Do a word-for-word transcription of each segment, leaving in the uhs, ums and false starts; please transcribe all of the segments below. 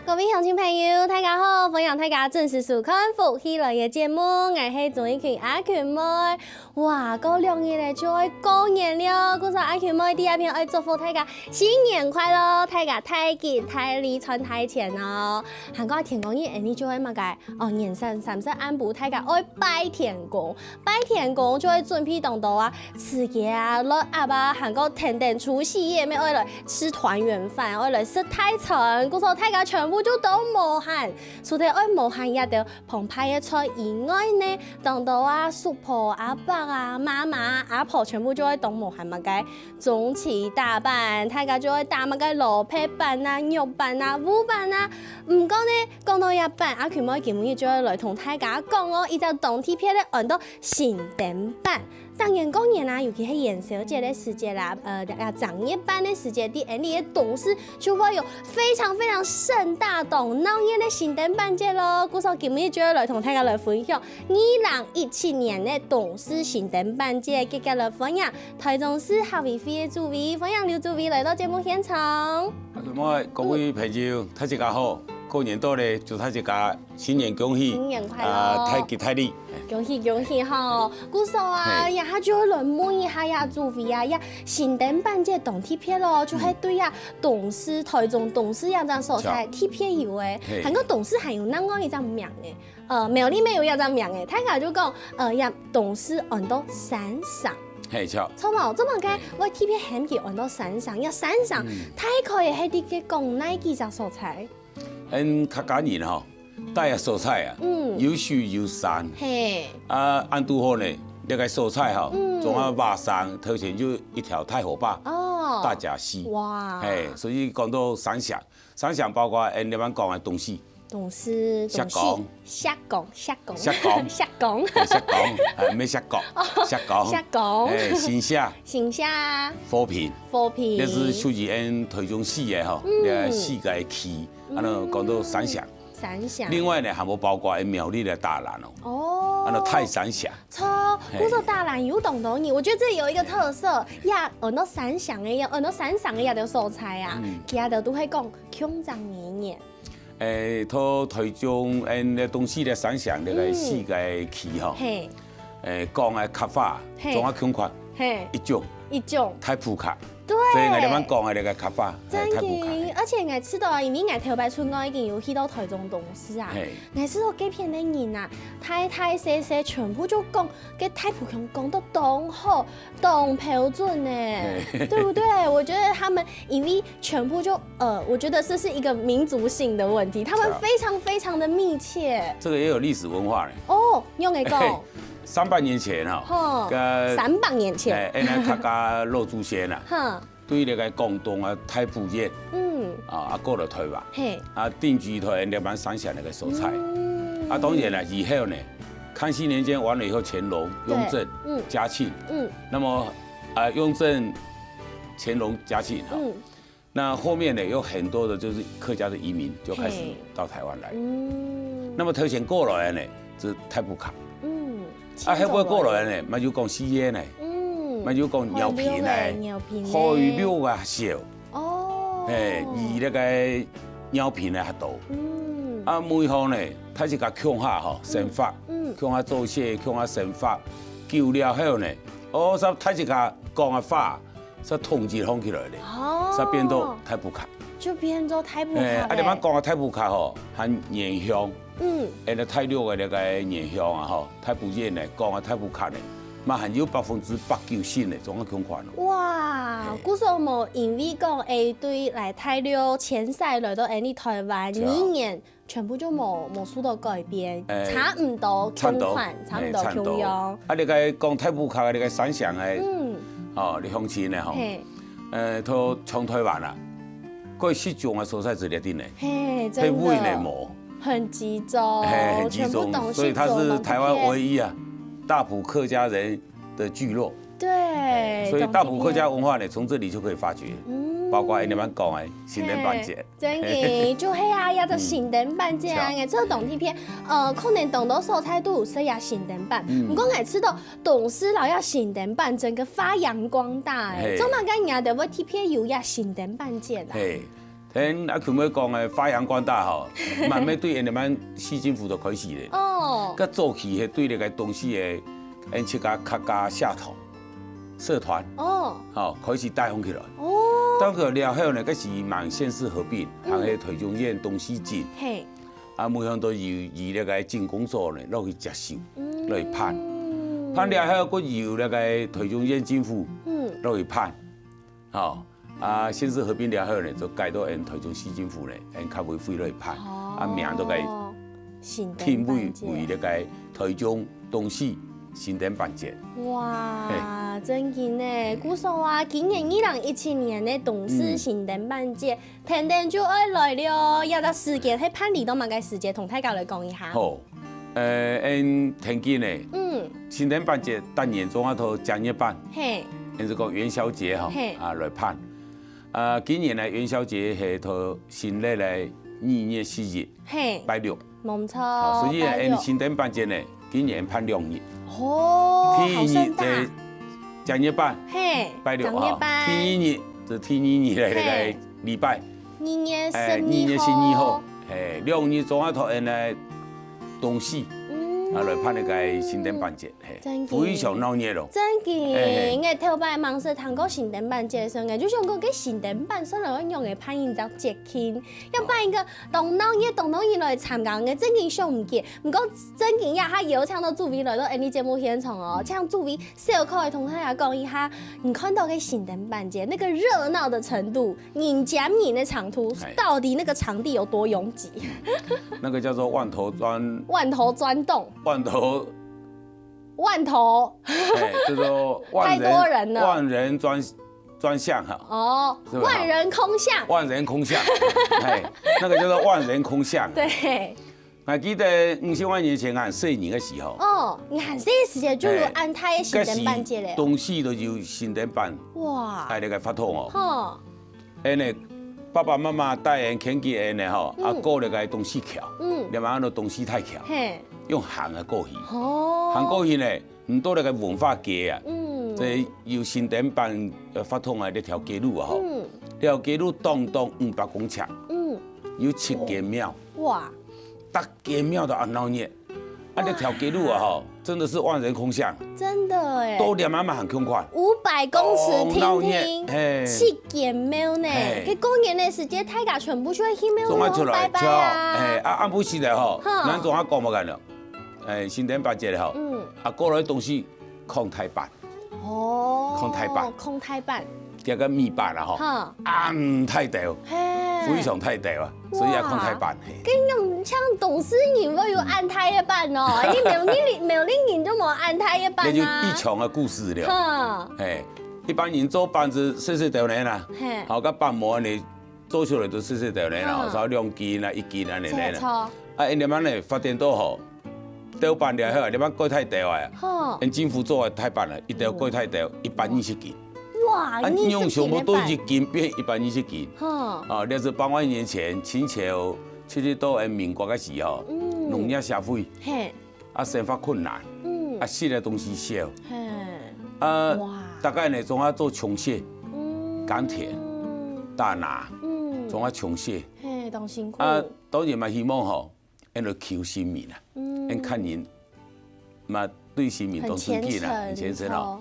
各位鄉親朋友，大家好！歡迎大家準時收看《福氣來了》節目，𠊎係鍾意群阿群妹。哇，過兩日咧就愛過年了，故所阿群妹在這片愛祝福大家新年快樂，大家大吉大利賺大錢哦！還過天光日，恁呢就愛麼个？哦，年三、三十暗晡大家愛拜天公，拜天公就愛準備當多啊， 自家啊、落鴨啊，還過跈等除夕夜乜愛來食團圓飯，愛來食大餐，故所大家全部就當無閒。除忒愛無閒這兜澎湃个菜以外呢，當多啊叔婆、阿伯啊、媽媽、阿婆全部就愛當無閒麼个，中秋打粄，大家就愛打麼个蘿蔔粄啊、肉粄啊、芋粄啊。毋過呢，講到這粄，阿群妹今晡日就愛來同大家講哦，一隻當特別个安到新燈粄。 逐年過年啊，尤其係元宵節个時節啦，呃，啊，正月半个時節，在𠊎俚个東勢就會有非常非常盛大、當鬧熱个新燈粄節咯。故所今日就愛來同大家來分享二零一七年个東勢新燈粄節，遽遽來歡迎臺中市客委會个主委，歡迎劉主委來到節目現場。阿群妹，各位朋友，大家好，過年到了，祝大家 新年恭喜，新年快樂，啊，大吉大利。恭喜恭喜吼！故所啊，嘿。這下就來問一下呀，主委啊，呀，新燈粄節當特別咯，就係對呀，東勢，臺中東勢這隻所在特別有誒，嘿。還過東勢還有另外一隻名誒，呃，苗栗乜有一隻名誒，大家就講，呃，呀，東勢安到山城。嘿，著。著無？做麼个會特別喊佢安到山城？呀，山城，嗯。大概係在該講哪幾隻所在？ 𫣆客家人吼，戴个所在啊，嗯。有水有山。嘿。啊，恁堵好呢，這个所在吼，嗯。總係畫山，頭前就一條大河壩，哦。大甲溪。哇。嘿，所以講到山城，山城包括𫣆這擺講个東勢。東勢，石岡。東勢，石岡，石岡。石岡。石岡。嘿，石岡，哎，毋係石岡，哦。石岡。石岡。哎，新社。新社。和平。和平。這係屬於𫣆臺中市个吼，嗯。這四个區。 安到講到山城。山城。另外呢，還有包括苗栗个大蘭哦。哦。安到大山城。著，嘿。故所大蘭有當多人，我覺得這有一個特色，呀，安到山城个，安到山城个這兜所在啊，嗯。佢兜都會講共樣語言。誒，到臺中，誒，東勢个山城，這个四个區吼。嗯。嘿。誒，講个客話，嘿。總係共款，嘿。一種。一種。大埔客。 對。所以𠊎這擺講个這个客話，係大埔客。正經，而且𠊎知道啊，因為𠊎頭擺出外已經有去到臺中東勢啊，嘿。𠊎知道該片个人啊，大大細細全部就講，該大埔腔講到當好，當標準呢，嘿。對不對？我覺得他們因為全部就，呃，我覺得這是一個民族性的問題，他們非常非常的密切。這個也有歷史文化呢。哦，仰仔講？嘿，三百年前哈，吼，該三百年前。哎，哎，𫣆客家老祖先啊，哼。對那個廣東啊、大埔縣，嗯，啊，啊，過來台灣，嘿，啊，定居在那滿三峽那個所在。嗯，啊，當然啦，以後呢，康熙年間完了以後，乾隆、對，雍正、嗯，嘉慶，嗯，那麼，啊，雍正、乾隆、嘉慶哈，嗯，那後面呢，有很多的就是客家的移民就開始，嘿，到台灣來。嗯，那麼頭先過來的呢，是大埔客。嗯，啊，後尾過來的呢，嘛有講四縣呢，嗯，嘛有講饒平呢，饒平呢，海陸啊，少。哦，嘿，以那個饒平的較多。嗯，啊，每項呢，大自家共下吼，生活，嗯，共下做事，共下生活，久了後呢，哦，煞大自家講个話，煞統一放起來咧，哦，煞變到大埔客。就變做大埔客欸。欸，啊，你們講个大埔客吼，還原鄉，嗯，欸，那大陸个那個原鄉啊吼，大埔縣呢，講个大埔客呢，嘛還有百分之八九十呢，總共共款哦。哇，欸，故所無因為講，欸，對來大陸遷徙來到欸，你台灣，對啊，語言 全部就無，無受到改變，欸，差毋多共款，差毋多，差毋多，欸，差毋多共樣。啊，你該講大埔客个，你該山上个，嗯，哦，你鄉親个吼，嘿，呃，都像台灣啊，過集中个所在之列定呢，嘿，真的，分位呢無，很集中，嘿，很集中，全部都是所以它是台灣唯一啊，大埔客家人 的聚落。對，所以大埔客家文化呢，從這裡就可以發掘，嗯，包括你們講的新燈板節。嘿，真个，就係啊，也就新燈板節啊，嗯，欸，這當特別，呃，可能當多所在都有設啊新燈板。嗯，毋過𠊎知道東勢摎啊新燈板整個發揚光大欸，嘿，做麼个人家都會特別有啊新燈板節啦？嘿， 像阿群妹講个發揚光大吼，慢慢對𠊎等市政府就開始咧。哦，較早期係對該个東勢个，𠊎自家客家社團、社團，哦，吼，開始帶動起來。哦，當然了後呢，該時滿縣市合併，嗯，還係台中縣東勢鎮，嘿，啊，每項都由，由該个鎮公所呢落去接手，嗯，落去辦。辦了後，閣由該个台中縣政府，嗯，落去辦。 吼，啊，縣市合併了後呢，就改到𠊎台中市政府呢，𠊎客委會來辦，哦，啊，名都改定位為該台中東勢新燈板節。哇，真个呢，故所啊，今年二零一七年个東勢新燈板節，天天就愛來了，這隻時間，係辦理到麼个時間，同大家來講一下。好， 呃，𠊎等天氣呢，嗯，新燈板節逐年總愛到正月半，嘿，𠊎等講元宵節吼，嘿，啊，來辦。啊，今年呢，元宵節係到新曆个二月十一，嘿，拜六。無錯，好，所以呢，拜六。𠊎等新燈板節呢，今年辦兩日。哦，第一日，好盛大。呃，正月半，嘿，拜六哈，正月半。第二日，就第二日个那個禮拜。嘿。二月十二號。欸，二月十二號。 嘿，兩日總愛到𠊎等个東勢，嗯，啊，來辦該个新燈板節，嘿，真个，非常鬧熱哦。真个，嘿，嘿。𠊎頭擺吂識聽過新燈板節个時候，𠊎就想講，該新燈板算來仰仔辦一隻節慶，愛辦一個當鬧熱、當多人來參加，𠊎真个想毋到。毋過真个這下邀請到主委來到𠊎等節目現場哦，請主委 小可同大家講一下，你看到个新燈板節，那個熱鬧的程度，人夾人的長度，哎。到底那個場地有多擁擠？那個叫做萬頭攢，萬頭攢洞，萬頭，萬頭，哎，就說萬人，太多人了。萬人攢，攢巷哈，哦，是不是？萬人空巷。萬人空巷，哎，那個叫做萬人空巷。對。 𠊎記得五十萬年前𠊎細人个時候，哦，你還細个時節就有恁大个新燈板節咧。該時東勢都有新燈板，哇，哎，那個發通哦。吼，恁呢，爸爸媽媽帶𠊎牽佢恁呢吼，啊，嗯，過那個東勢橋，嗯，你們安到東勢大橋，嘿，用行个過去，哦，行過去呢， 你到那個文化街啊，嗯，這有新燈板，呃，發通的那條街路啊，吼，嗯，那條街路短短五百公尺，嗯，有七間廟，哇，逐間廟都恁鬧熱，啊，那條街路啊，吼，真的是萬人空巷，真的欸，到連阿媽很空曠，五百公尺，當鬧熱，聽聽，嘿，七間廟呢，嘿，該過年个時節，大家全部就會去廟裡拜拜啊，總愛出來，嘿，啊，暗晡時了吼，哼，咱總愛講麼个了，哎，新燈板節了吼，嗯，啊，過來東勢 囥大粄，哦，囥大粄，囥大粄，叫个米粄啦吼，哈，恁大兜，嘿，非常大兜啊，所以啊，哇，囥大粄，嘿。該樣像東勢人會有恁大个粄哦，你苗栗，苗栗人就無恁大个粄啊。那就一場的故事了，哈，嘿，一般人做粄就細細條呢啦，嘿。好，該粄模恁樣做出來就細細條呢啦，嗯。差不多兩斤啊、一斤恁樣呢啦。係，著。啊，𠊎這擺呢發展到吼，兜粄了後，這擺過大條啊，吼。𠊎政府做个大粄啊，一條過大條，一百二十斤。哇，啊，用全部都一斤變一百二十斤。吼。啊，這係百萬年前清朝，其實到𠊎民國个時候，嗯。農業社會，嘿。 啊，生活困難，嗯。啊，食个東西少，嘿。啊，哇。大概呢，總愛做沖洗、嗯。耕田、打獵，嗯。總愛沖洗。嘿，當辛苦。啊，當然嘛，希望吼，𠊎兜求神明啊，嗯。𠊎看人嘛，對神明當尊敬啊，很虔誠，很虔誠哦。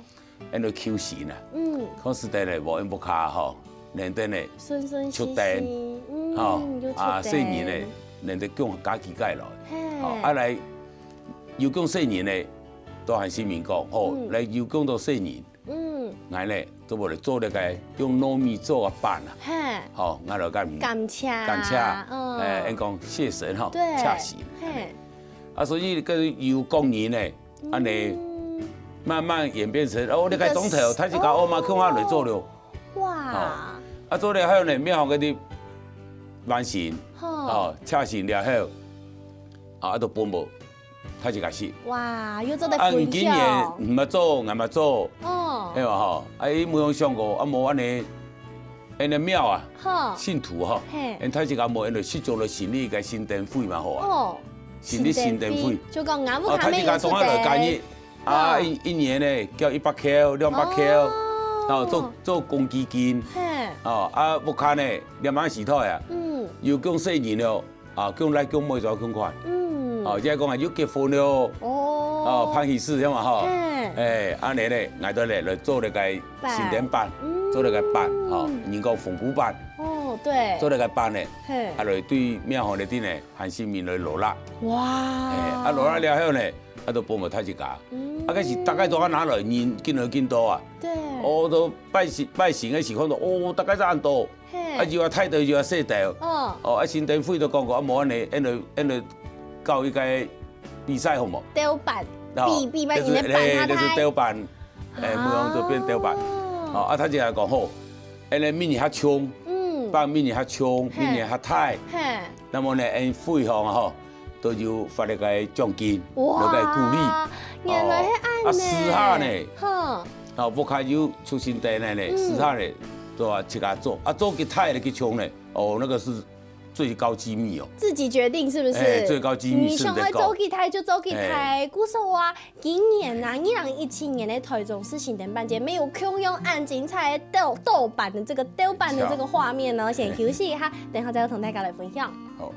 吼。 𠊎兜求神啊。嗯。可是得咧，無𠊎屋下吼，連登咧，順順序序，出燈，嗯，吼，又出燈。啊，細人咧，連登降家己界來，嘿。吼，啊來，又降細人咧，都喊神明講，吼，嗯。來又降到細人，嗯。𠊎咧，做無咧做那個用糯米做个粄啊，嘿。吼，𠊎來感，感謝，感謝，嗯。哎，𠊎講謝神吼，對，謝神，嘿。啊，所以跟有工人咧， 恁樣慢慢演變成，哦，你个莊頭，大自家哦嘛共下來做了。哇。哦，啊，做了後呢，廟方个完成，吼。哦，請神了後，啊，都分無大自家食。哇，又做得分享。啊，你今年毋捌做，𠊎嘛做，哦。係吧吼？啊，伊無用想過，啊，無恁樣，恁樣廟啊，吼。信徒吼，嘿。恁大自家無，恁樣集中了成立一個神燈會嘛好啊。哦。成立神燈會。神燈會，就講𠊎屋下哦，大自家總下來加入。 啊，哦。一，一年呢，交一百箍、兩百箍，哦。哦，做，做公積金。嘿。哦，啊，屋下呢，兩萬四套呀。嗯。有供細人了，啊，供倈供妹做供款。嗯。哦，即係講啊，有結婚了，哦。哦，辦喜事，係嘛吼？嘿。哎，恁樣呢，𠊎兜呢，來做這個神燈粄，粄。嗯。做這個粄，吼，人講紅布粄。哦，對。做這個粄呢，嘿。啊，來對廟方裡底呢， 喊神明來勞力。哇！哎，啊，勞力了後呢，啊，都分無大自家。嗯。啊，該時大概都愛拿來人緊來緊多啊。對。哦，都拜神，拜神个時候都，哦，大概係恁多。嘿。啊，又愛大兜又愛細兜。哦。哦，啊，神燈會都講過，啊，無恁樣，恁樣，恁樣搞一個比賽好無？鬥粄，哦，比，比，就是，比，比，哎，就是鬥粄。 哎，啊。每人都變鬥粄。哦。哦，啊，大自家講好，恁樣明年較重，嗯。粄明年較重，嘿。明年較大。嘿。那麼呢，𠊎會方吼，都有發一個獎金，哇，一個鼓勵。原來係恁樣。哦，啊，私下呢，哼。哦，屋下有出神燈个呢，嗯。私下呢，都愛自家做，啊，做幾大个去衝呢，哦，那個是最高機密哦。自己決定是不是？哎，最高機密，你想愛做幾大就做幾大，哎。故所啊， 今年啊，二零一七年个台中市神燈粄節，乜有共樣恁精彩个鬥，鬥粄个這個鬥粄个這個畫面呢，先休息一下，等下再同大家來分享。好。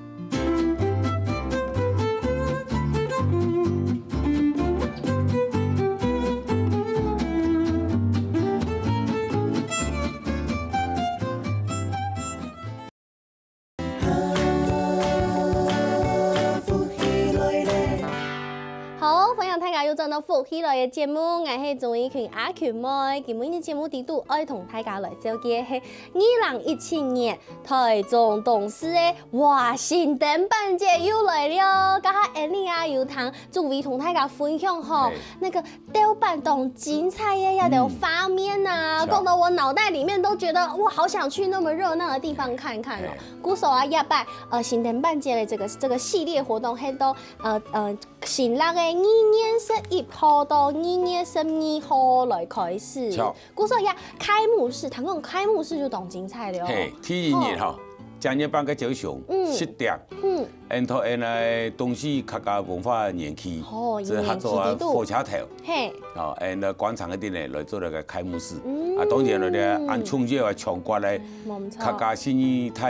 好，歡迎大家又轉到福氣來个節目，𠊎係鍾意群阿群妹。今晡日節目裡肚愛同大家來紹介个係二零一七年台中東勢个，哇，神燈粄節又來了。頭下𠊎俚啊有聽主委同大家分享吼，嘿。那個 鬥粄當精彩个，該兜畫面啊，嗯。講到我腦袋裡面都覺得，哇，好想去那麼熱鬧的地方看看哦。嘿。故所啊，這擺，呃，神燈粄節个這個，這個系列活動，係到，呃，呃，新曆个二月十一號到二月十二號來開始。著。故所啊，開幕式，聽講開幕式就當精彩了哦。嘿，第一日吼，吼。 正月半个朝晨，嗯。十點，嗯。𠊎兜𠊎个東勢客家文化園區，哦，這合作啊，園區裡肚。火車頭，嘿。哦，𠊎兜廣場个頂呢，來做這個開幕式。嗯。啊，當然了，恁重要啊，全國个無錯。客家新年大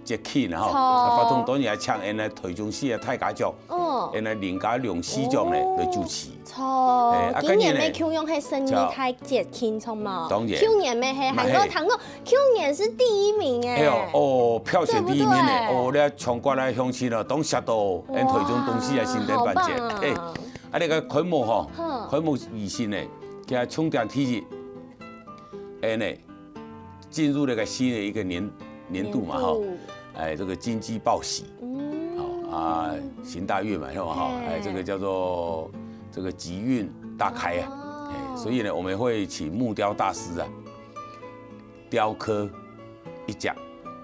節慶啊，吼，著。啊，發通當然也請𠊎个台中市个大家長，哦。𠊎个林佳龍市長呢，哦。來主持。 著，哎，啊，今年个共樣係新年大節慶，著。著無？當然。舊年乜係，嘛係。還過聽講舊年是第一名哎。哎喲，哦，票選第一名呢，對不對？哦，你看全國个鄉親哦，當惜到，𠊎台中東勢个神燈粄節，哇，好棒啊。哎，啊，那個開幕吼，哼。開幕儀式呢，佢重點提示，哎呢， 進入那個新的一個年，年度嘛，年度。哈，哎，這個金雞報喜，嗯。好，啊，行大運嘛，是吧？哈，哎，嘿。這個叫做這個吉運大開啊。哦。哎，所以呢，我们会请木雕大师啊，雕刻一架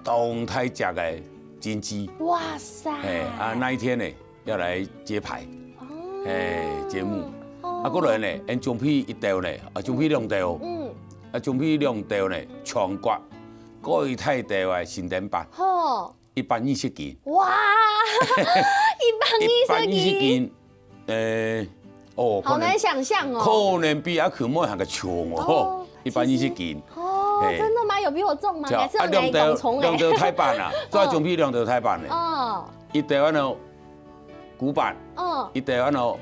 當大架个金雞。哇塞！哎，啊，那一天呢，要来揭牌，哦，哎，揭幕。哦，啊，過來呢，𫣆獎牌一兜呢，啊，獎牌兩兜，嗯，啊，獎牌兩兜呢，全國各一大兜个新燈板，吼，一百二十斤。哇，一百二十斤，一百二十斤，呃，哦，好難想象哦。可能比阿舅妹還較重哦，吼，一百二十斤。哦，真的嗎？有比我重嗎？還是有兩兜，兩兜大板啊，做獎牌兩兜大板呢。哦，一兜安到 古板，嗯，一兜安到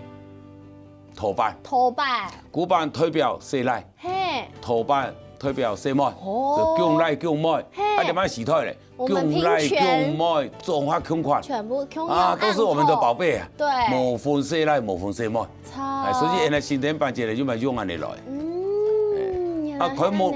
頭板。頭板。古板代表細倈，嘿，頭板代表細妹，哦，就降倈降妹，嘿，啊，這擺時代咧，我們平權，降倈降妹，做法共款，全部共樣啊，都是我們的寶貝啊，對，無分細倈，無分細妹，超，哎，所以原來新燈板節咧，就嘛用安尼來，嗯，原來啊，開幕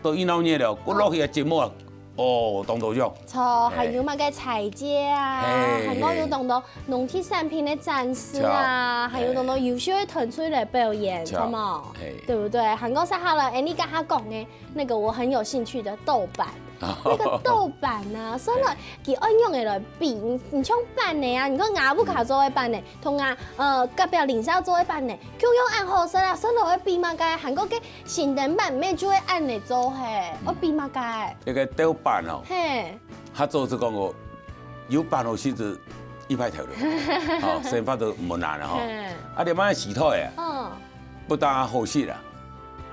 都一鬧熱了，過落去个節目啊， 哦，當多種。錯，還有麼个彩街啊，還過有當多農特產品个展示啊，還有當多優秀个團隊來表演，著無？對不對？還過接下來，哎，你剛剛講个那個我很有興趣的豆板，那個豆板啊，算了，佢愛用个來比，你像板呢啊，你看𠊎屋下做个板呢，同啊，呃，隔壁鄰舍做个板呢，共樣恁好食啊，算了，愛比麼个？還過个 新燈板乜就會恁呢做嘿，愛比麼个？該个豆板哦，嘿，較早就講過，有板好食就一派頭路，吼，生活都無難了吼。嘿，啊，這擺時代啊，嗯，不但好食啊，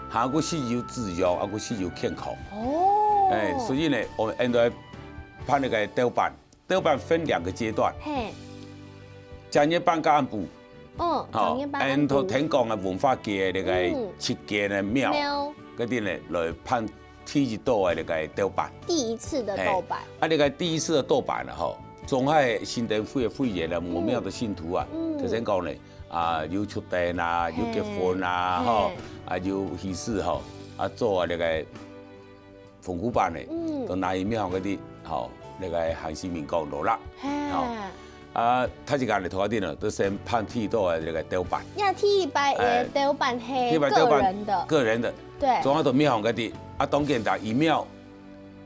還過食有滋養，還過食有健康。哦，哎，所以呢，𠊎等愛辦該个豆板， 豆板分兩個階段，嘿，正月半甲暗晡，嗯，吼，正月半暗晡，𫣆頭先講个文化街个該个七間个廟，廟，該點呢來辦第一道个該个豆板。第一次的豆板，嘿，啊，該个第一次的豆板了吼，中海新燈會个會員啊，無廟的信徒啊，嗯，頭先講呢，啊，有出店啊，有結婚啊，嘿，吼，嘿，啊，有喜事吼，啊，做啊該个 紅古板呢，嗯，都拿去廟方該地，吼，該个行神明講勞力，嘿，吼，啊，頭一間呢，頭一頂呢，都先辦第一道个該个豆板，呀，第一擺个豆板係，第一擺豆板個人的，個人的，對，總要到廟方該地，啊，當然啦，以廟，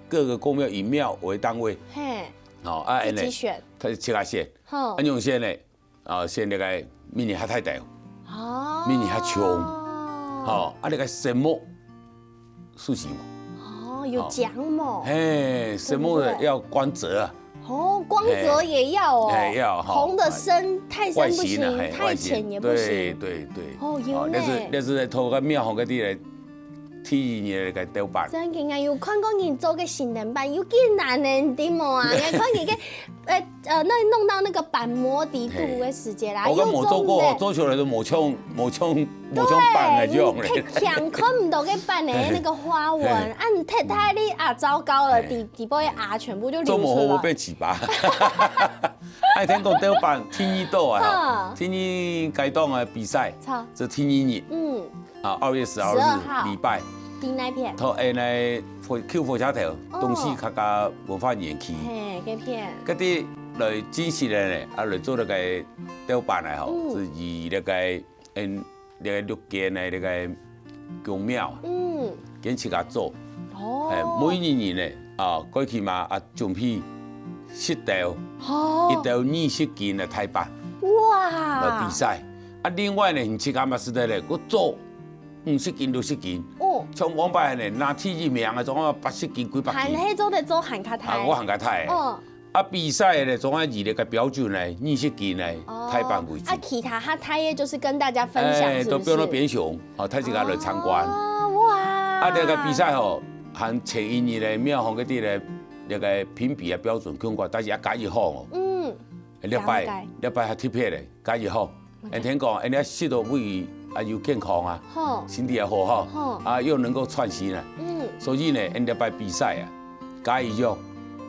各个公廟以廟為單位，嘿，吼，啊，自己選，佢自家選，吼，啊，用選呢， 啊，選該个面積較大兜，哦，面積較長，吼，啊，該个色目，舒適無？哦，有講無？嘿，色目的要光澤啊，哦，光澤也要哦，嘿，要，吼，紅的深，太深不行，外形啊，嘿，太淺也不行，外形，對，對，對，哦，有呢，哦，那是，那是透過廟方該地來 第一年个豆板。真个啊，有看過你做个新燈板，有幾難呢，你知無啊？你看你个，呃，呃，那弄到那個板模底肚个時節啦，嘿，𠊎講無做過，又重的，做出來都無像，無像，無像板个樣咧。對，你看，看毋到个板个那個花紋，嘿，啊，你太，太你啊，糟糕了，嘿，底，底部个芽全部就流出來。做無好好變糍粑。愛聽講豆板第二道啊，哈，第二階段个比賽，好，這第二日，嗯。 啊，二月十二日，十二號，禮拜，在哪片？頭，誒，來火，舊火車頭，哦，東勢客家文化園區。嘿，該片。該地來真實个呢，啊，來做該个豆板个吼，嗯，係以該个，嗯，該个六間个該个宮廟，嗯，跟自家做。哦。誒，每一年呢，啊，過去嘛，啊，準備十兜，哦，一兜二十斤个大板，哇，來比賽。啊，另外呢，你自家嘛係得咧，我做 五十斤、六十斤。哦。像往擺呢，拿第一名个，總共八十斤、幾百斤。還係做得做還較大。啊，𠊎還較大。哦。啊，比賽呢，總共以該个標準呢，二十斤呢，哦，大板為主。啊，其他較大个就是跟大家分享，誒，是不是？都放到邊上，哦，大家來參觀。哦，哇。啊，這个比賽吼，還前一日呢，廟方該地呢，這个評比个標準共款，但是也加一項哦。嗯。這擺，了解。這擺較特別个，加一項。 𫣆聽講，𫣆俚食到會啊有健康啊，吼，身體也好哈，吼，啊又能夠創新啊，嗯，所以呢，𫣆俚擺比賽啊，加一樣，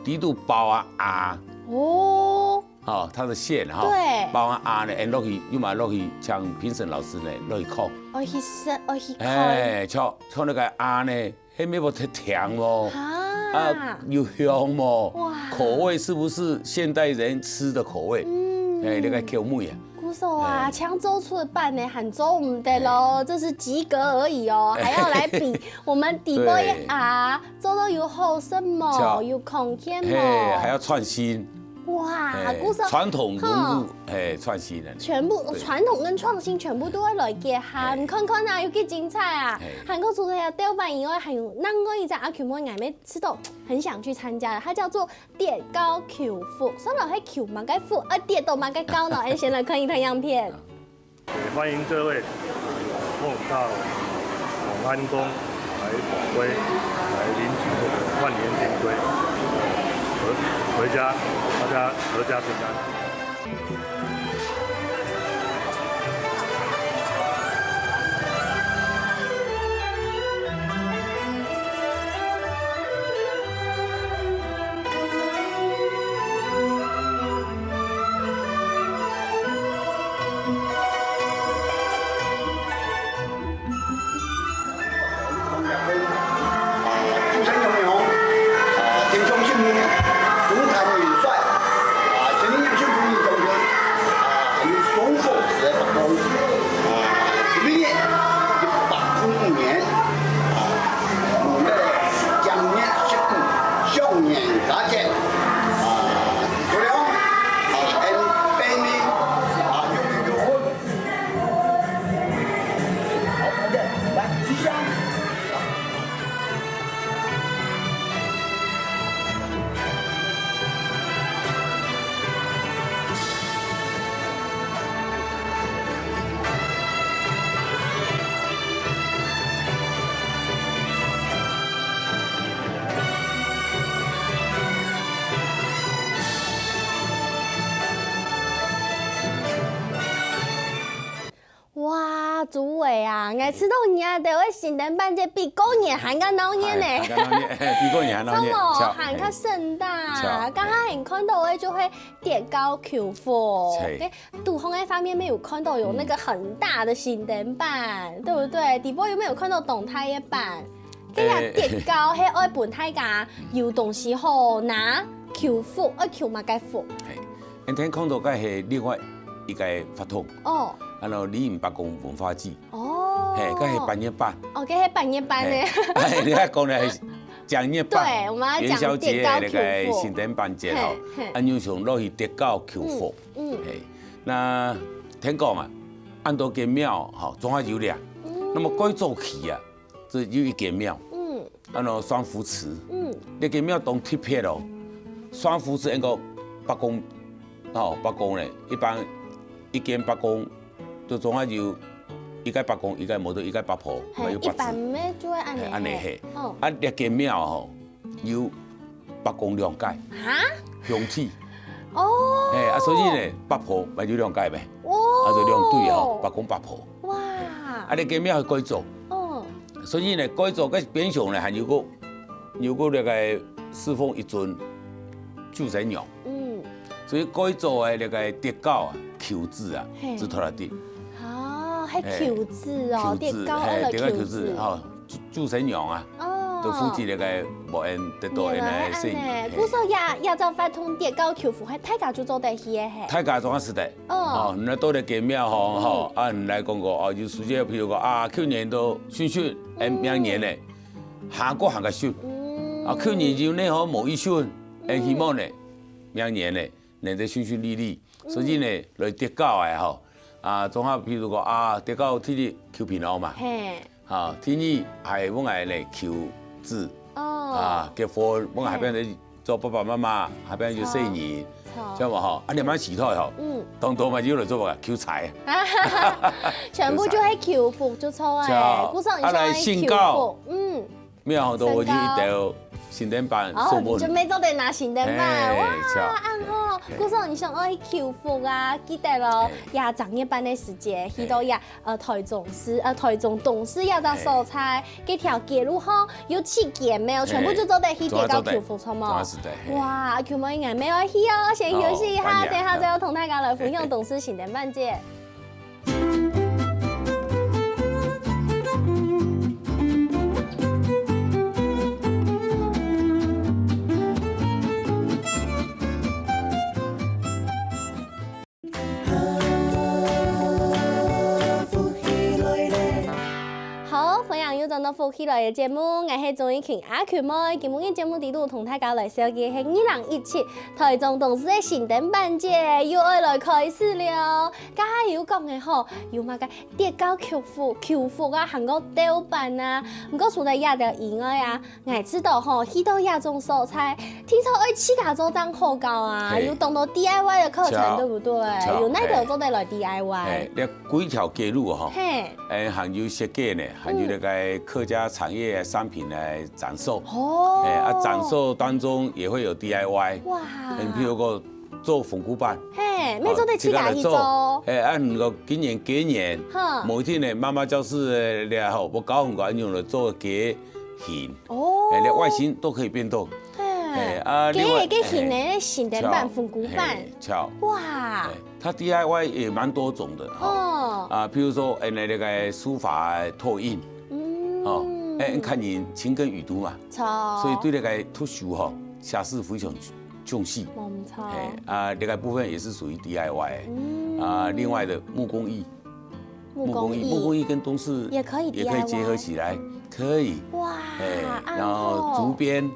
底肚包啊啊，哦，哈，它的餡哈，對，包啊啊呢，𫣆落去，又嘛落去，像評審老師呢，落去看，哦，去試，哦，去看，哎，像像那個啊呢， 係無忒甜哦，哈，啊又香哦，哇，口味是不是現代人吃的口味？嗯，哎，那個口味啊，不錯啊，哎。像做出版呢，還做毋得咯，哎。這是及格而已哦，還要來比我們底背啊，對。做到有好食無，著。有貢獻無。嘿，還要創新。哇，哎，故所，傳統融入，吼。哎，創新的。全部，對。傳統跟創新全部都會來結合，哎。你看看啊，有幾精彩啊！哎。還過除了有豆瓣以外，還有另外一隻阿Q妹，𠊎也知道很想去參加的，它叫做 跌跤求福，上來係求麼个福，愛跌到麼个跤呢？俺先來看一段影片。也歡迎各位，呃，有空到永安宮來拜拜，來領取這個萬年金龜，回，回家，大家闔家平安。 祝生龍龍，啊，天中幸福，龍潭元帥，啊，神靈元帥，龍騰，啊，還有雙鳳子的伯公，啊，今年一百空五年，啊，我們的正月十五，雙元佳節，啊，祝龍，啊，and family，啊，永永永遠。 哇，主委啊，𠊎知道你啊，這位新燈辦節比過年還較鬧熱呢。哎，還較鬧熱，比過年還鬧熱，著無？著，還較盛大。嘿，著。剛剛你看到的就係跌跤求福，嘿。對，堵風个方面沒有看到有那個很大的新燈辦，對不對？底背有沒有看到當大个板？這个跌跤係愛分大家有東西好拿，求福，愛求麼个福？嘿，恁天看到个係另外一个活動。哦。 安到李隱伯公文化祭。哦。嘿，該係八月八。哦，該係八月八呢。嘿，哎，你愛講个係正月八，對，我們要講元宵節个那個新燈辦節吼，跌跤求福。嘿，嘿。恁樣上落去跌跤求福。嗯，嗯。嘿，該聽講啊，恁多間廟吼，總下有咧。嗯。那麼蓋早期啊， 這有一間廟，嗯。安到雙福祠，嗯。這間廟當特別哦。雙福祠應該伯公，吼，伯公咧，一般一間伯公，就總下有一个伯公，一个無就一个伯婆，嘿，還有八字。一般个就會恁呢嘿，恁呢嘿。嘿。哦。啊，這間廟吼，有 伯公兩个，哈？兄弟。哦。嘿，啊，所以呢，伯婆嘛有兩个咩？哦。啊，就兩對吼，伯公伯婆。哇。啊，這間廟係改造。哦。所以呢，改造个邊上呢，還有个，有个那個侍奉一尊救生娘。嗯。所以改造个那個跌跤啊，求子啊，嘿。就在該地。哦，還求子哦，嘿，求子，跌跤个求子。嘿，跌跤求子，吼。 救，救生娘啊，哦。都負責那個無人得到原來个生意。原來恁呢，嘿。故所也，也做法通跌跤求福，還大家就做得去个嘿。大家做得去个。哦。哦，你來到這間廟吼，嗯。吼，啊，你來講講，哦，有時間，譬如講，啊，去年都順順，哎，嗯。明年呢，還過還較順。嗯。啊，去年有呢吼，無一順，哎，嗯。希望呢，明年呢， 能夠順順利利。嗯。所以呢，來跌跤个吼，啊，總下譬如講啊，跌跤第一求平安嘛，嘿。啊，第二還問𠊎來求子，哦。啊，結婚，問𠊎後背嘿。做爸爸媽媽，後背有細人，著。著。知無吼？啊，你蠻喜歡吼，嗯。當多嘛，有人做麼个求財。全部就係求福就著欸，著。故所你啊，來信教。想愛求福，嗯。 廟吼都有一兜新燈板，哦，送分。準備做得拿新燈板，嘿，哇，著。恁好。嘿。故所你想愛求福啊，記得咯，嘿。也正月半个時節，嘿。去到也，呃，台中市，呃，台中東勢也个所在，嘿。該條街路吼，有七間廟，全部就做得去跌跤求福，嘿。著無？做得，做得，嘿。哇，阿Q妹，𠊎乜愛去哦，先休息一下，好，歡迎。等下再要同大家來分享東勢新燈板節。嘿，嘿。福氣來个節目，𠊎係鍾玉琴阿群妹。今晡日節目裡肚同大家來紹介係二零一七臺中東勢个新燈辦節，又愛來開始了。頭下有講个吼，有麼个跌跤求福、求福啊，還過兜辦啊。毋過除了這兜以外啊， 𠊎知道吼，去到這種所在，聽說愛自家做正好搞啊，嘿。有當多D I Y个課程，著。對不對？著。有哪兜做得來D I Y？嘿，這歸條街路吼，嘿。誒，還有設計呢，還有那個客家產業商品來展售。哦。哎，啊，展售當中也會有D I Y。哇。嗯，譬如講做紅菇粄，嘿，乜做得自家去做。哦，自家來做。哎，啊，你講今年、今年，哈。某一天呢，媽媽教室咧吼，𠊎教你講用來做雞 形，哦。哎，連外形都可以變動。嘿。哎，啊，另外，雞个形呢，哎，新燈辦、著，紅菇粄。嘿，著。哇。哎，它D I Y也蠻多種的，哈。哦。啊，譬如說，哎，那個書法拓印，嗯。哦，哎，看你勤耕雨讀嘛，著。所以對那個讀書吼，下是非常重視。無錯。哎，啊，那個部分也是屬於D I Y。嗯。啊，另外的木工藝， 木工藝。木工藝，木工藝跟東勢也可以也可以結合起來，D I Y。可以。哇，哎，恁好。然後竹編，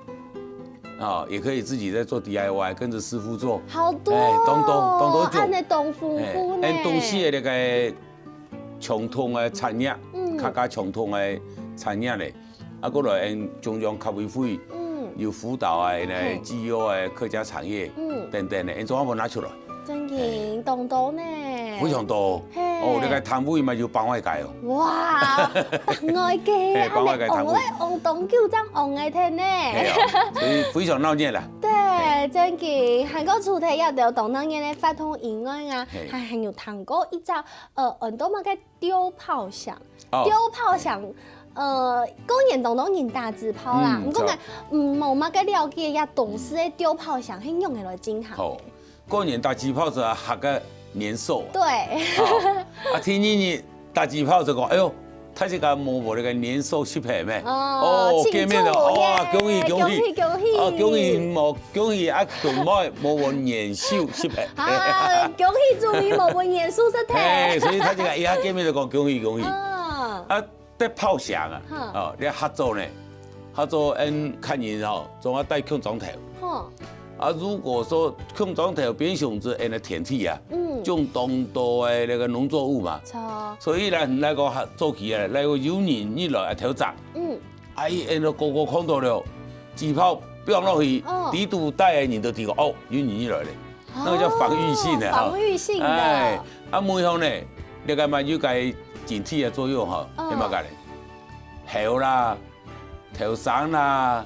啊，也可以自己再做D I Y，跟著師傅做。好多哦，哎，當多，當多種。恁呢當豐富呢。哎，恁東勢个那個傳統个產業，嗯。客家傳統个產業呢， 啊，過來，𫣆中央客委會，嗯。有輔導啊，呢，嘿。資優啊，客家產業，嗯。等等的，𫣆總下無拿出來。真經，嘿。當多呢。非常多。嘿。哦，那個攤位嘛，有百外個哦。哇，百外個，嘿，百外個攤位。恁呢旺來旺當久，恁旺个天呢。嘿哦，所以非常鬧熱啦。對，真經，還過除忒這兜當鬧熱个活動以外啊，嘿。還，還有聽過一隻，呃，很多麼个 丟炮響，哦。丟炮響，呃，過年當多人打紙炮啦，嗯，毋過𠊎，著。嗯，無麼个了解，這東勢个丟炮響係仰仔來進行个。好，過年打紙炮就係客家年獸啊。對。哦，啊，第二日打紙炮就講，哎喲，大自家無，無那個年獸食飯咩？哦，哦，慶祝見面了，哇，耶，恭喜，恭喜。恭喜，恭喜。哦，恭喜，無，恭喜啊，群妹，無，無年獸食飯。啊，恭喜終於無，無年獸食飯。嘿，所以大自家一下見面就講恭喜，恭喜。嗯。 啊，擲炮響啊，哼。哦，你客家呢，客家𫣆客人吼，總愛戴共章頭。哼。啊，如果說共章頭變成係𫣆个天地啊，嗯。種當多个那個農作物嘛。著。所以呢，來講客家早期啊，來講有人入來啊偷摘。嗯。啊，佢𫣆个哥哥看到了，紙炮放落去，哦。底肚戴个人都知講，哦，有人入來了。 那個叫防禦性的哈。哦，防禦性的。哎，啊，尾後呢，這個嘛有個警惕的作用哈，哦。係麼个呢？猴啦、頭牲啦，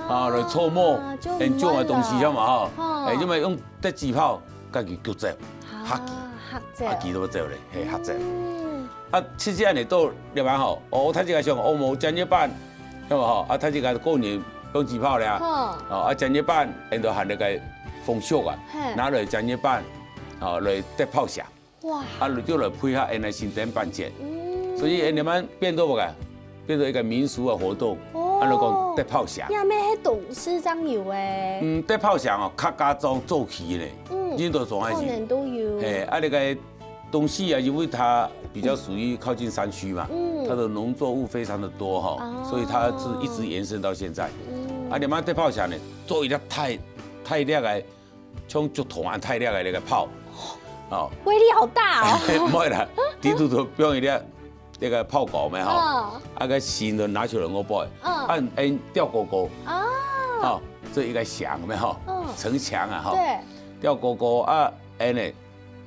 啊，來出沒，就毋會啦。很重的東西，知道嗎？哈。哦。哎，就嘛用擲紙炮，共佢逐走，啊，嚇佢，嚇走。嚇佢都走咧，嘿，嚇走。嗯。 啊，直接呢，到這擺吼，哦，大自家想，哦，無正月半，係無吼？啊，大自家過年放紙炮咧，吼。哦，啊，正月半，𫣆就喊那個風俗啊，嘿。拿來正月半，哦，來擲炮響，哇。啊，就來配合𫣆个新燈辦節，嗯。所以𫣆慢慢變做麼个？變做一個民俗的活動，哦。啊，就講擲炮響。也乜係東勢正有誒。嗯，擲炮響哦，客家庄早期咧，嗯，人都總愛去。過年都有。嘿，啊，那個 東勢啊，因為它比較屬於靠近山區嘛，嗯。它的農作物非常的多哈，哦。所以它是一直延伸到現在。嗯。啊，你們擲炮響呢，做一粒大，大粒个，像竹筒恁大粒个那個炮，哦。威力好大哦。毋會啦，底肚就放一粒那個炮管咩吼，哦。啊，該心就拿出來外背，哦。啊，𫣆吊高高，哦。哦，做一個牆咩吼，哦。城牆啊吼，對。吊高高啊，𫣆呢，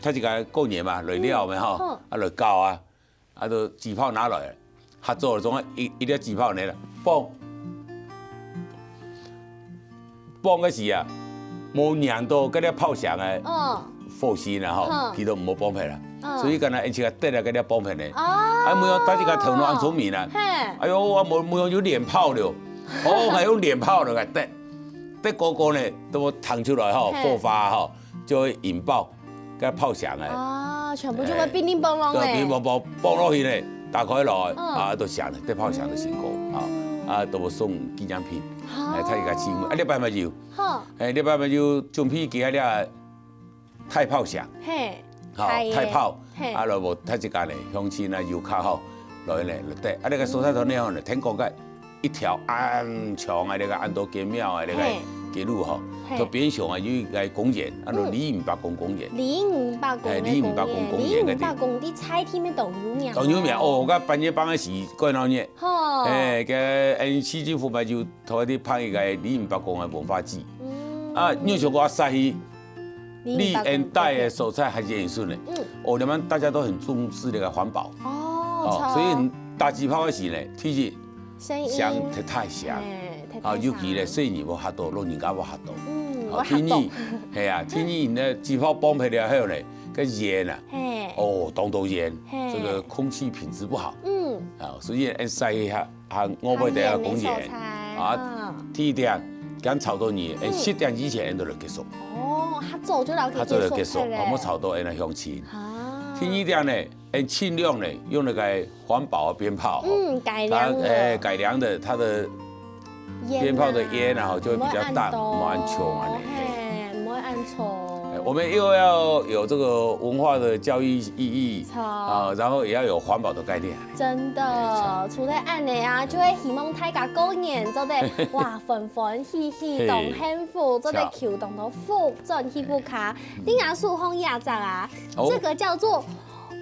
大自家過年嘛，來尞咩吼，嗯，好。啊，來搞啊，啊，就紙炮拿來，合作總一，一粒紙炮呢，嘣，嘣个時啊，無黏到該粒炮響个，嗯。火星啊吼，嗯。佢都毋好bomb啦，嗯。所以敢若𫣆自家擲了該粒bomb呢，哦。啊，無用，大自家頭腦恁聰明啊，嘿。哎喲，我無，無用，有連炮了，哦，還用連炮了來擲，擲高高呢，都無彈出來吼，嘿。火花吼，就會引爆。 該炮響欸。啊，全部就會乒乒乓乓欸。對，乒乓乓乓落去呢，打開來，嗯。啊，都響了，這炮響都成功，嗯。啊，啊，都送紀念品，啊。欸，大自家姊妹，啊，這擺嘛有，好。欸，這擺嘛有準備幾下這大炮響，嘿，好，大炮，嘿。啊，來無大自家呢，鄉親啊，遊客吼，來呢，對，啊，該个蔬菜攤呢，吼，天光个一條恁長个該个恁多間廟个該个街路吼，就邊上啊有一个公園，安到李應伯公公園。李應伯公个公園，李應伯公公園个地。李應伯公在在地面當有名。當有名哦，該半夜半个時過鬧熱。吼。哎，个，嗯，市政府嘛就頭一拍一个李應伯公个文化祭。嗯。啊，你有想過啊，晒去 離恁大个所在還遠遠呢。嗯。哦，你們大家都很重視那個環保。哦，所以打紙炮个時呢，其實聲音響，太響。啊，尤其呢，細人無法度，老人家無法度。嗯，啊，第二，係啊，第二呢，紙炮放忒了後呢，該煙啊，哦，當多煙，這個空氣品質不好。嗯。啊，所以，哎，晒一下， 啊，外背个公園。啊，第一點，敢吵到你，哎，十點以前，𫣆都來結束。哦，較早就來結束，較早就結束，毋好吵到𫣆个鄉親。啊。第二點呢，𫣆盡量呢，用那個環保个鞭炮，嗯，改良的。它，哎，改良的，它的鞭炮的煙啊，就會比較淡，毋好恁重啊，嘿。 嘿，毋會恁重。哎，我們又要有這個文化的教育意義，啊，然後也要有環保的概念。真的，除了恁樣啊，就會希望大家過年做得，哇，歡歡喜喜，當幸福，做得求當多福，轉去屋下。你若手項這隻啊，這個叫做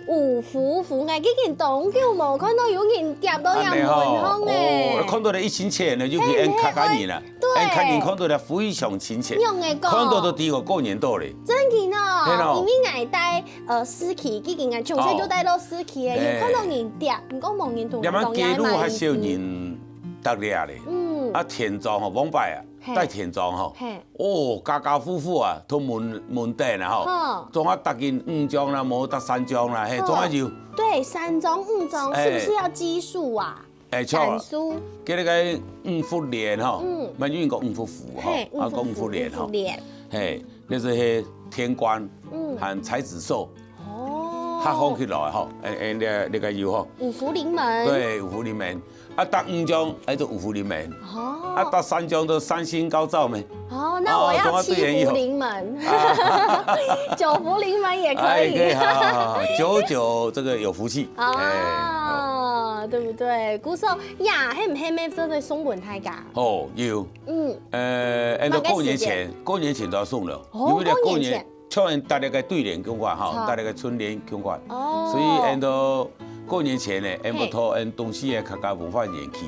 五福符，𠊎已經當久無看到有人貼到這門項咧。哦，看到了一親切呢，尤其𫣆客家人啊，對，𫣆客人看到了非常親切，仰會講？看到都知講過年到咧。真个哦，係咯。因為𠊎戴，呃，市區，已經啊，從細就戴到市區咧，有看到人貼，毋過無人同𠊎講，這馬街路較少人貼咧。嗯。啊，田莊吼，往擺啊， 戴田莊吼，哦，家家戶戶啊，都門，門店啊吼，總下貼緊五張啦，無貼三張啦，嘿，總下有。對，三張、五張，是不是要奇數啊？哎，著啊。奇數。該个五福聯吼，嗯，滿語講五福符吼，嘿，啊，講五福聯吼，五福聯。嘿，該係天官，嗯，和財子壽，哦，合起來吼，哎，哎，那，那個有吼。五福臨門。對，五福臨門。 啊，貼五張，哎，就五福臨門。哦。啊，貼三張就三星高照咩。哦，那我要七福臨門。啊，總要對人有。九福臨門也可以。哎，可以，好，好，好，九九這個有福氣。哎，哦，對不對？故所，呀，係毋係乜做得送分大家？哦，有。嗯。呃，按照過年前，過年前都要送了，哦，因為呢，過年前。 像𫣆貼該對聯共款吼，貼該春聯共款，哦，所以𫣆到過年前呢，𫣆會討𫣆東勢个客家文化園區，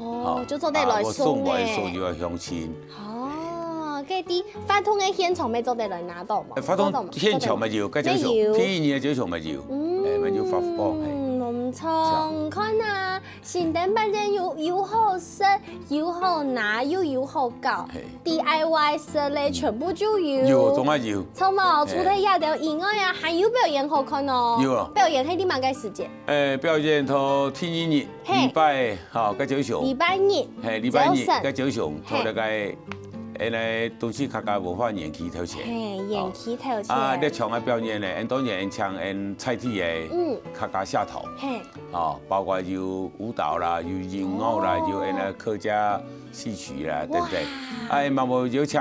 哦，就做得來送呢。啊，會送分所有个鄉親。哦，該在活動个現場乜做得來拿到無？哎，活動現場乜有，該就有，乜有。第一年就有乜有，嗯，哎，乜有發放，嘿。嗯，毋錯，看啊， 新店辦店有，有好食，有好拿，又有好搞，嘿。D I Y設備全部就有。有，總下有。著無？嘿。除忒這兜以外啊，還有表演好看哦。有啊。表演係在麼个時間？誒，表演到第二日，嘿。禮拜，吼，該朝上。禮拜日。嘿，禮拜日，朝晨。該朝上，嘿。到該个，誒，來東勢客家文化園區頭前。嘿，園區頭前。啊，這場个表演呢，𫣆當然請𫣆在地个，嗯。客家社團。嘿。 哦，包括有舞蹈啦，有音樂啦，哇。有𫣆个客家戲曲啦，等等。哇。啊，𫣆嘛有邀請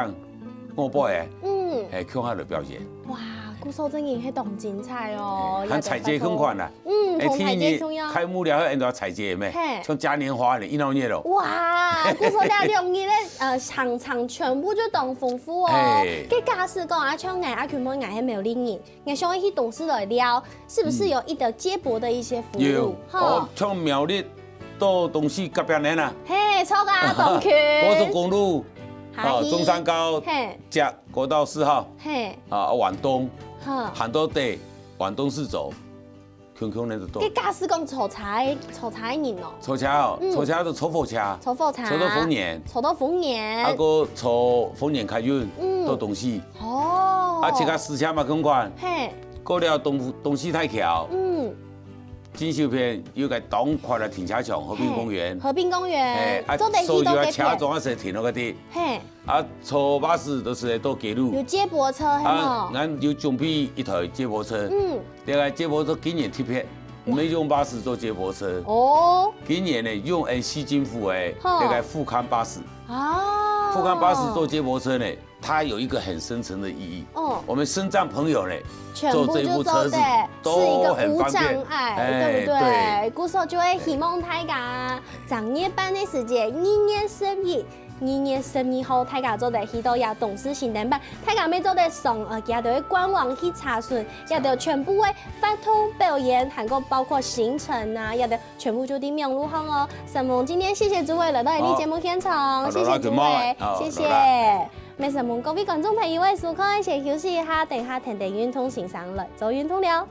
外背个，嗯。嘿，共下來表演。哇，故所真个係當精彩哦，嘿，還有採摘共款啦。嗯，誒，同採摘共樣。第一日開幕了後，𫣆都要採摘咩？嘿。像嘉年華呢，一鬧熱咯。哇，故所這兩日咧，呃，場場全部就當豐富哦。嘿。該假使講啊，像𠊎阿群妹𠊎係苗栗人， 𠊎想愛去東勢來尞，是不是有一個接駁的一些服務？有，吼。哦，像苗栗到東勢隔壁呢啦。嘿，著啊，當近。高速公路，哦，中山高，嘿。接國道四號，嘿。啊，往東，哈。行到底，往東勢走，共共呢就到。該假使講坐車，坐車个人哦。坐車哦，嗯。坐車就坐火車，坐火車，坐到豐原，坐到豐原。啊，過坐豐原客運，嗯。到東勢。 哦。啊，自家駛車嘛共款。嘿。過了東，東勢大橋，嗯。進修片有個當闊个停車場，和平公園。嘿，和平公園，嘿，啊，做得去到該片。所有个車總係停到該地。嘿。啊，坐巴士就係到街路。有接駁車，係無？啊，𫣆有準備一台接駁車。嗯。這個接駁車今年特別，毋係用巴士做接駁車。哦。今年呢，用𫣆市政府个，吼。這個復康巴士。哦。復康巴士做接駁車呢，它有一个很深层的意义。哦我们身障朋友呢，全部就做得坐这一部车子是一个无障都很方便。碍，哎对不对？对故所就会希望大家正月半个時節，二月十一、二月十二號，大家做得去到這東勢新燈板，大家乜做得上呃佢兜个官網去查詢，佢兜全部个活動表演，還有包括行程啊，佢兜全部就在網路上哦。沈峰，今天謝謝諸位來到𠊎等節目現場，好謝謝諸位，好謝謝好。乜沈峰各位觀眾朋友个收看，先休息一下，等下天天運動先生來做運動了。